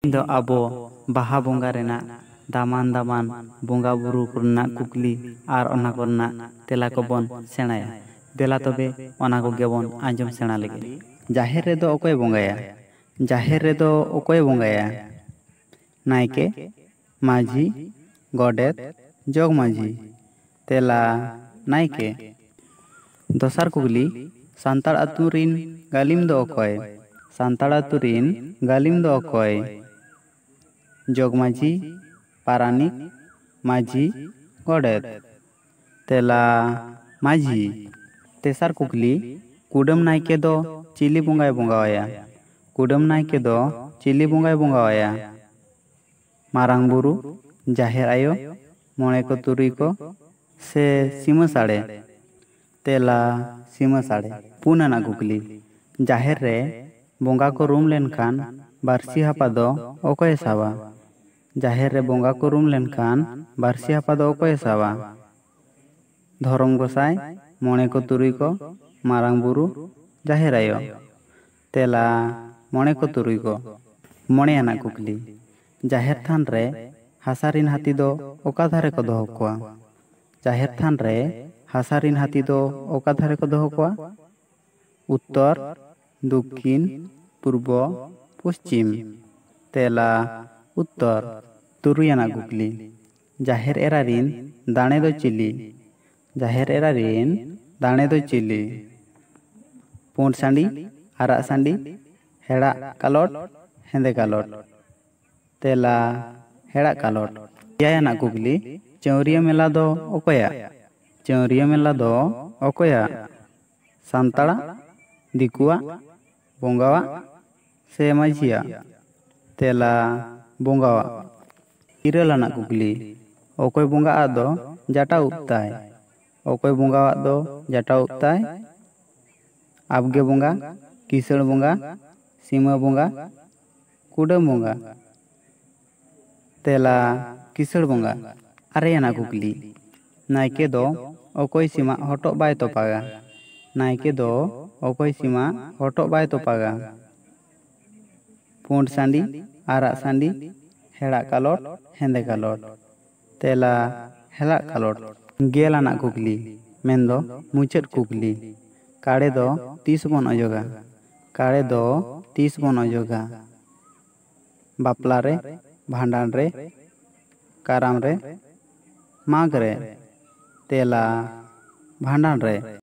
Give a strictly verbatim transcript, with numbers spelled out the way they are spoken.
ᱛᱮᱦᱮᱧ ᱫᱚ ᱟᱵᱚ ᱵᱟᱦᱟ ᱵᱚᱸᱜᱟ ᱨᱮᱱᱟᱜ ᱫᱟᱢᱟᱱ ᱫᱟᱢᱟᱱ ᱵᱚᱸᱜᱟ ᱵᱩᱨᱩ ᱠᱚᱨᱮᱱᱟᱜ ᱠᱩᱠᱞᱤ ᱟᱨ ᱚᱱᱟ ᱠᱚᱨᱮᱱᱟᱜ ᱛᱮᱞᱟ ᱠᱚᱵᱚᱱ ᱥᱮᱬᱟᱭᱟ᱾ ᱫᱮᱞᱟ ᱛᱚᱵᱮ ᱚᱱᱟ ᱠᱚᱜᱮ ᱵᱚᱱ ᱟᱸᱡᱚᱢ ᱥᱮᱬᱟ ᱞᱮᱜᱮ᱾ ᱡᱟᱦᱮᱨ ᱨᱮᱫᱚ ᱚᱠᱚᱭ ᱵᱚᱸᱜᱟᱭᱟ? ᱡᱟᱦᱮᱨ ᱨᱮᱫᱚ ᱚᱠᱚᱭ ᱵᱚᱸᱜᱟᱭᱟ? ᱱᱟᱭᱠᱮ, ᱢᱟᱹᱡᱷᱤ, ᱜᱚᱰᱮᱛ, ᱡᱚᱜᱽ ᱢᱟᱹᱡᱷᱤ᱾ ᱛᱮᱞᱟ, ᱱᱟᱭᱠᱮ᱾ ᱫᱚᱥᱟᱨ ᱠᱩᱠᱞᱤ, ᱥᱟᱱᱛᱟᱲ ᱟᱹᱛᱩ ᱨᱤᱱ ᱜᱟᱹᱞᱤᱢ ᱫᱚ ᱚᱠᱚᱭ? ᱥᱟᱱᱛᱟᱲ ᱟᱹᱛᱩ ᱨᱤᱱ ᱜᱟᱹᱞᱤᱢ ᱫᱚ ᱚᱠᱚᱭ? ᱡᱚᱜᱽ ᱢᱟᱹᱡᱷᱤ, ᱯᱟᱨᱟᱱᱤᱠ, ᱢᱟᱹᱡᱷᱤ, ᱜᱚᱰᱮᱛ᱾ ᱛᱮᱞᱟ, ᱢᱟᱹᱡᱷᱤ᱾ ᱛᱮᱥᱟᱨ ᱠᱩᱠᱞᱤ, ᱠᱩᱰᱟᱹᱢ ᱱᱟᱭᱠᱮ ᱫᱚ ᱪᱤᱞᱤ ᱵᱚᱸᱜᱟᱭ ᱵᱚᱸᱜᱟᱣᱟᱭᱟ? ᱠᱩᱰᱟᱹᱢ ᱱᱟᱭᱠᱮ ᱫᱚ ᱪᱤᱞᱤ ᱵᱚᱸᱜᱟᱭ ᱵᱚᱸᱜᱟᱣᱟᱭᱟ? ᱢᱟᱨᱟᱝ ᱵᱩᱨᱩ, ᱡᱟᱦᱮᱨ ᱟᱭᱳ, ᱢᱚᱬᱮ ᱠᱚ ᱛᱩᱨᱩᱭ ᱠᱚ, ᱥᱮ ᱥᱤᱢᱟᱹ ᱥᱟᱲᱮ? ᱛᱮᱞᱟ, ᱥᱤᱢᱟᱹ ᱥᱟᱲᱮ᱾ ᱯᱩᱱ ᱟᱱᱟᱜ ᱠᱩᱠᱞᱤ, ᱡᱟᱦᱮᱨ ᱨᱮ ᱵᱚᱸᱜᱟ ᱠᱚ ᱨᱩᱢ ᱞᱮᱱᱠᱷᱟᱱ ᱵᱟᱹᱨᱥᱤ ᱦᱟᱯᱟ ᱫᱚ ᱚᱠᱚᱭᱮ ᱥᱟᱵᱟ? ᱡᱟᱦᱮᱨ ᱨᱮ ᱵᱚᱸᱜᱟ ᱠᱚ ᱨᱩᱢ ᱞᱮᱱᱠᱷᱟᱱ ᱵᱟᱹᱨᱥᱤ ᱦᱟᱯᱟ ᱫᱚ ᱚᱠᱚᱭᱮ ᱥᱟᱵᱟ? ᱫᱷᱚᱨᱚᱢ ᱜᱚᱸᱥᱟᱭ, ᱢᱚᱬᱮ ᱠᱚ ᱛᱩᱨᱩᱭ ᱠᱚ, ᱢᱟᱨᱟᱝ ᱵᱩᱨᱩ, ᱡᱟᱦᱮᱨ ᱟᱭᱳ᱾ ᱛᱮᱞᱟ, ᱢᱚᱬᱮ ᱠᱚ ᱛᱩᱨᱩᱭ ᱠᱚ᱾ ᱢᱚᱬᱮ ᱟᱱᱟᱜ ᱠᱩᱠᱞᱤ, ᱡᱟᱦᱮᱨ ᱛᱷᱟᱱ ᱨᱮ ᱦᱟᱥᱟ ᱨᱤᱱ ᱦᱟᱹᱛᱤ ᱫᱚ ᱚᱠᱟ ᱫᱷᱟᱨᱮ ᱠᱚ ᱫᱚᱦᱚ ᱠᱚᱣᱟ? ᱡᱟᱦᱮᱨ ᱛᱷᱟᱱ ᱨᱮ ᱦᱟᱥᱟ ᱨᱤᱱ ᱦᱟᱹᱛᱤ ᱫᱚ ᱚᱠᱟ ᱫᱷᱟᱨᱮ ᱠᱚ ᱫᱚᱦᱚ ᱠᱚᱣᱟ? ᱩᱛᱛᱚᱨ, ᱫᱚᱠᱠᱷᱤᱱ, ᱯᱩᱨᱵᱚ, ᱯᱚᱥᱪᱤᱢ᱾ ᱛᱮᱞᱟ, ᱩᱛᱛᱚᱨ᱾ ᱛᱩᱨᱩᱭ ᱟᱱᱟᱜ ᱠᱩᱠᱞᱤ, ᱡᱟᱦᱮᱨ ᱮᱨᱟ ᱨᱤᱱ ᱫᱟᱲᱮ ᱫᱚ ᱪᱤᱞᱤ? ᱡᱟᱦᱮᱨ ᱮᱨᱟ ᱨᱤᱱ ᱫᱟᱲᱮ ᱫᱚ ᱪᱤᱞᱤ? ᱯᱩᱸᱰ ᱥᱟᱺᱰᱤ, ᱟᱨᱟᱜ ᱥᱟᱺᱰᱤ, ᱦᱮᱲᱟᱜ ᱠᱟᱞᱚᱴ, ᱦᱮᱸᱫᱮ ᱠᱟᱞᱚᱴ᱾ ᱛᱮᱞᱟ, ᱦᱮᱲᱟᱜ ᱠᱟᱞᱚᱴ᱾ ᱮᱭᱟᱭ ᱟᱱᱟᱜ ᱠᱩᱠᱞᱤ, ᱪᱟᱹᱣᱨᱤᱭᱟᱹ ᱢᱮᱞᱟ ᱫᱚ ᱚᱠᱚᱭᱟᱜ? ᱪᱟᱹᱣᱨᱤᱭᱟᱹ ᱢᱮᱞᱟ ᱫᱚ ᱚᱠᱚᱭᱟᱜ? ᱥᱟᱱᱛᱟᱲᱟᱜ, ᱫᱤᱠᱩᱣᱟᱜ, ᱵᱚᱸᱜᱟᱣᱟᱜ ᱥᱮ ᱢᱟᱹᱡᱷᱤᱭᱟᱜ? ᱛᱮᱞᱟ, ᱵᱚᱸᱜᱟᱣᱟᱜ᱾ ᱤᱨᱟᱹᱞ ᱟᱱᱟᱜ ᱠᱩᱠᱞᱤ, ᱚᱠᱚᱭ ᱵᱚᱸᱜᱟᱣᱟᱜ ᱫᱚ ᱡᱟᱴᱟ ᱩᱵ ᱛᱟᱭ? ᱚᱠᱚᱭ ᱵᱚᱸᱜᱟᱣᱟᱜ ᱫᱚ ᱡᱟᱴᱟ ᱩᱵ ᱛᱟᱭ? ᱟᱵᱜᱮ ᱵᱚᱸᱜᱟ, ᱠᱤᱥᱟᱹᱬ ᱵᱚᱸᱜᱟ, ᱥᱤᱢᱟᱹ ᱵᱚᱸᱜᱟ, ᱠᱩᱰᱟᱹᱢ ᱵᱚᱸᱜᱟ᱾ ᱛᱮᱞᱟ, ᱠᱤᱥᱟᱹᱬ ᱵᱚᱸᱜᱟ᱾ ᱟᱨᱮ ᱟᱱᱟᱜ ᱠᱩᱠᱞᱤ, ᱱᱟᱭᱠᱮ ᱫᱚ ᱚᱠᱚᱭ ᱥᱤᱢᱟᱜ ᱦᱚᱴᱚᱜ ᱵᱟᱭ ᱛᱚᱯᱟᱜᱟ? ᱱᱟᱭᱠᱮ ᱫᱚ ᱚᱠᱚᱭ ᱥᱤᱢᱟᱜ ᱦᱚᱴᱚᱜ ᱵᱟᱭ ᱛᱚᱯᱟᱜᱟ? ᱯᱩᱸᱰ ᱥᱟᱺᱰᱤ, ᱟᱨᱟᱜ ᱥᱟᱺᱰᱤ, ᱦᱮᱲᱟᱜ ᱠᱟᱞᱚᱴ, ᱦᱮᱸᱫᱮ ᱠᱟᱞᱚᱴ᱾ ᱛᱮᱞᱟ, ᱦᱮᱲᱟᱜ ᱠᱟᱞᱚᱴ᱾ ᱜᱮᱞ ᱟᱱᱟᱜ ᱠᱩᱠᱞᱤ, ᱢᱮᱱᱫᱚ ᱢᱩᱪᱟᱹᱫ ᱠᱩᱠᱞᱤ, ᱠᱟᱲᱮ ᱫᱚ ᱛᱤᱥ ᱵᱚᱱ ᱚᱡᱚᱜᱟ? ᱠᱟᱲᱮ ᱫᱚ ᱛᱤᱥ ᱵᱚᱱ ᱚᱡᱚᱜᱟ? ᱵᱟᱯᱞᱟ ᱨᱮ, ᱵᱷᱟᱸᱰᱟᱱ ᱨᱮ, ᱠᱟᱨᱟᱢ ᱨᱮ, ᱢᱟᱜᱽ ᱨᱮ᱾ ᱛᱮᱞᱟ, ᱵᱷᱟᱸᱰᱟᱱ ᱨᱮ᱾